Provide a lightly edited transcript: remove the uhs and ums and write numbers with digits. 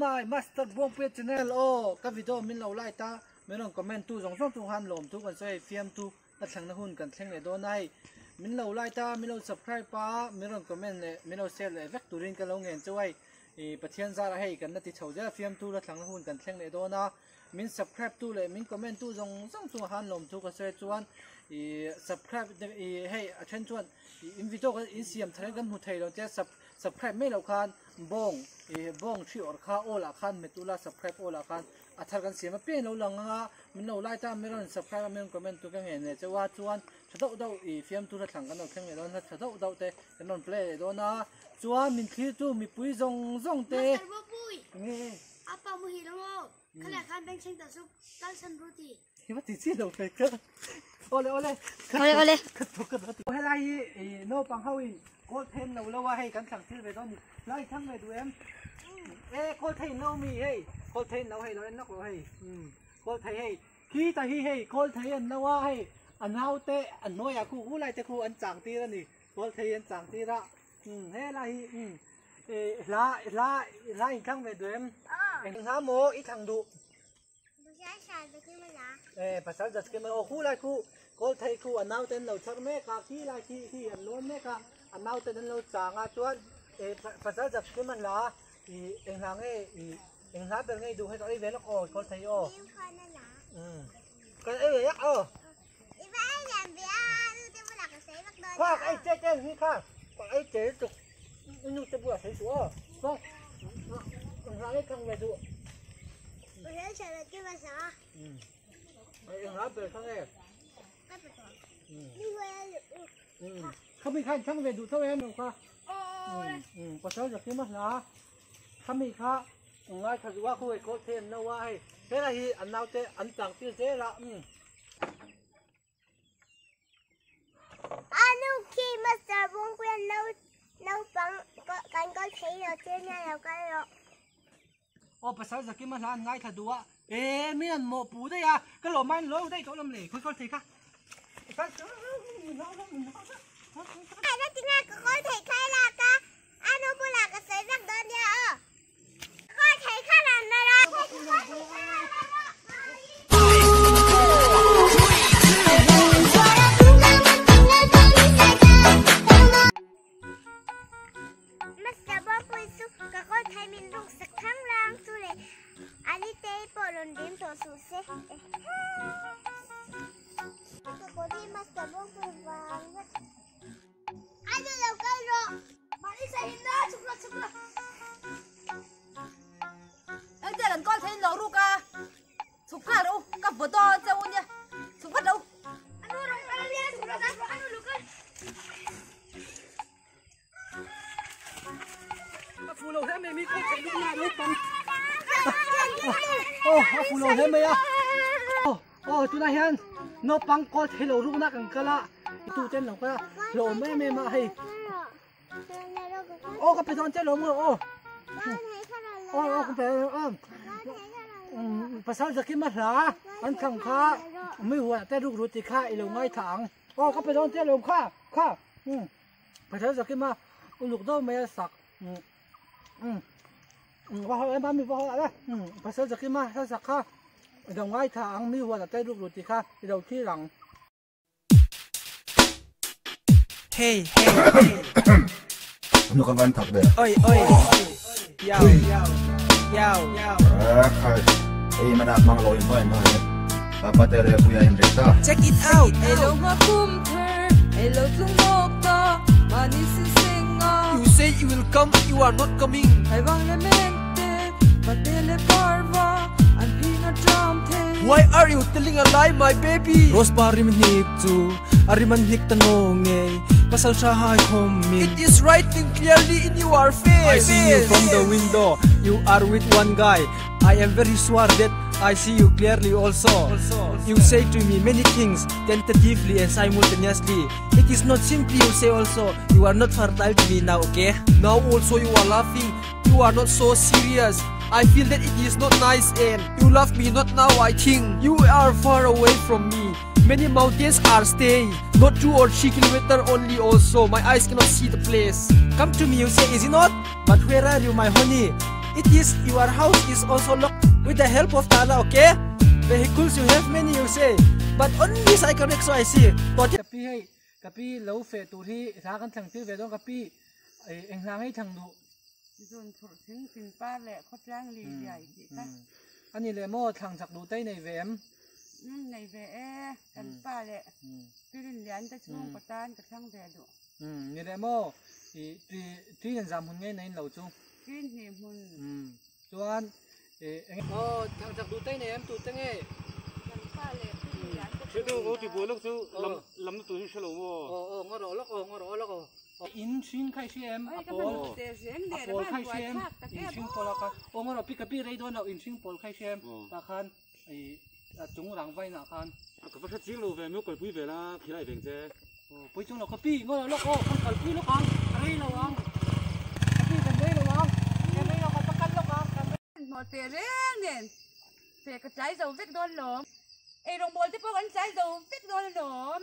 my Master Buangpuia channel aw ka video min lo like a min rawn comment tu zawng zawng chung khan lawm thu kan sawi hei fiamthu ka thlengna hun kan thleng leh dawn a hei min lo like a min lo subscribe a min rawn comment leh min lo share leh vek turin ka lo ngen cheu a hei ih Pathian zarah hei kan la ti chho zel a fiamthu la thlangna hun kan thleng leh dawn a min subscribe tu leh min comment tu zawng zawng chungah khan lawm thu ka sawi chuan ih subscribe ih hei a then chuan ih in video kan in siam thar in kan hmu thei lo tia sub subscribe mai loh khan bawng ih bawng thi awrh kha all ah khan hmet ula subscribe all ah khan a thar kan siam apiang lo lang anga min lo like a min rawn subscribe a min rawn comment tu ka ngen leh chauh a chuan tha deuh deuh ih fiamtu hla thlang kan lo thleng leh dawn a tha deuh deuh te kan rawn play leh dawn a chuan min thlir tu mipui zawng zawng te nge. Apa muhil emaw khalai khan bank thleng tawh chu kal chhan ru ti. Hi va ti chi lo fe ka. Ole ole. Ole ole. Ka thawk ka ti. Helai hi i naupang ho in kawl then lo lo a hei kan thlang thil ve dawn ni. Lai thlang ve duh em? E kawl thei in lo mi hei. Kawl thei in lo hei lo en lawk lo hei. Um kawl thei hei. Khi ta hi hei kawl thei an lo a hei a naute a hnuaiah khu u lai te khu an chang tir a ni. Kawl thei an chang tir a. Um helai hi um Hla hla hla in thlang ve duh em? Eng hla maw i thlang duh? Eh pasal judge ke mai aw khu lai khu kawl thei khu a nau ten lo chhar mek a khi lai khi khi an lawn mek a a nau ten an lo chang a chuan eh pasal judge ke man hla i eng hla nge i eng hla ber nge i duh hei ka ei ve lawk aw kawl thei aw kan ei ve yak aw Kha ka ei che che hi kha ka ei che lutuk i nu te bulah sawi suh aw chuan engah nge thang ve duh engah ber kha nge khami khan thang ve duh tho em lo kha pasal zakim a hla khami kha ngaithla duh a khawi kawl thei an lo a hei helai hi an naute an tang tir zel a. Anu khi Master Bungpuia naupang kan kal thei lo che nia lo kal rawh. Aw pasal Zakima hla an ngaithla duh a, e mi an mawh pu daih a, ka lawm aiin lo daih tawh lam le, khawi kal thei kha. Ka tinga ka kawl theih khai lak a, anu bulah ka sawi vek dawn nia aw. Engtia kan kawl theiin lo ruk a, chhuk nghal rawh u, ka vaw dawn che u nia, chhuk vat rawh u. A fu lo hle mai mi kawl theih luhna naupang. Aw a fu lo hle mai a. Aw tunah hian naupang kawl theih lo rukna kan kal a, i tuten lo kal a, hlawm em em a hei. Aw ka pe dawn che lo maw aw. Aw aw ka pe aw. Pasal Zakima hla an thlang kha mi huan te ruk ru ti kha i lo ngaithla ang. Aw ka pe dawn che lo kha kha. Pasal Zakima uluk deuh mai a sak. Va haw em a mi va haw a Pasal Zakima hla sak kha i lo ngaithla ang mi huan te ruk ru ti kha i lo thlir ang. Hey hey hey Ano ka van thak ve? Oi oi Yow yow yow Khai Ei mana mang lo in mai mai Papa te re puya in re ta Check it out Hello nga kum thar Hello tlung mok ta Mani sin sing nga You say you will come you are not coming Hai wang le men te Pate le parva An phi nga tram the Why are you telling a lie my baby Rose par rim hnik chu a rim an hnik ta no ngei Pasal tha hai khawm min It is writing clearly in your face I see you from the window You are with one guy I am very sure that I see you clearly also You say to me many things tentatively and simultaneously It is not simply you say also You are not fertile to me now okay Now also you are laughing You are not so serious I feel that it is not nice and you love me not now I think You are far away from me Many mountains are staying Not 2 or 3 kilometer only also My eyes cannot see the place Come to me you say is it not? But where are you my honey? It is your house is also locked with the help of tala okay? Vehicles you have many you say but only cycle rickshaw I see. Ka pi hei ka pi lo feh tur hi hla kan thlang tir ve dawn ka pi eng hla ngei thlang duh. Zun phurh thing tin par leh khawtlang li riai tih kha. A ni leh maw thlang chak duh te nei ve em? Umm nei ve e kan pa leh pirin lian te chhungkaw tan ka thlang ve duh. Umm ni leh maw i tui nen zam hun ngei nei in lo chu. Tui hnih hmun. Umm chuan eng aw thlang chak duh te nei em tu te nge? Kan pa leh pirin lian te chhungkaw tan. Thil ti buai lawk chu lam lamna tur hi hre lo maw? Aw aw ngaw rawh lawk aw ngaw rawh lawk aw. In hring kha i hria em? A pawl a pawl kha i hria em? In hring pawl a kha aw ngaw rawh pi ka pi rei dawn loh in hring pawl kha i hria em? Tah khan i a chung rang vain ah khan. Ka va hre chiang lo ve, miu kalpui ve la khilai veng che. Aw pui chung lo ka pi ngaw rawh lawk aw kan kalpui lawk ang a rei lo ang ka pi kan rei lo ang kan rei lo kan va kal lawk ang kan rei. Hmawh teh reng nen fe ka tlai zo vek dawn lawm. Eirawngbawl te pawh kan tlai zo vek dawn alawm.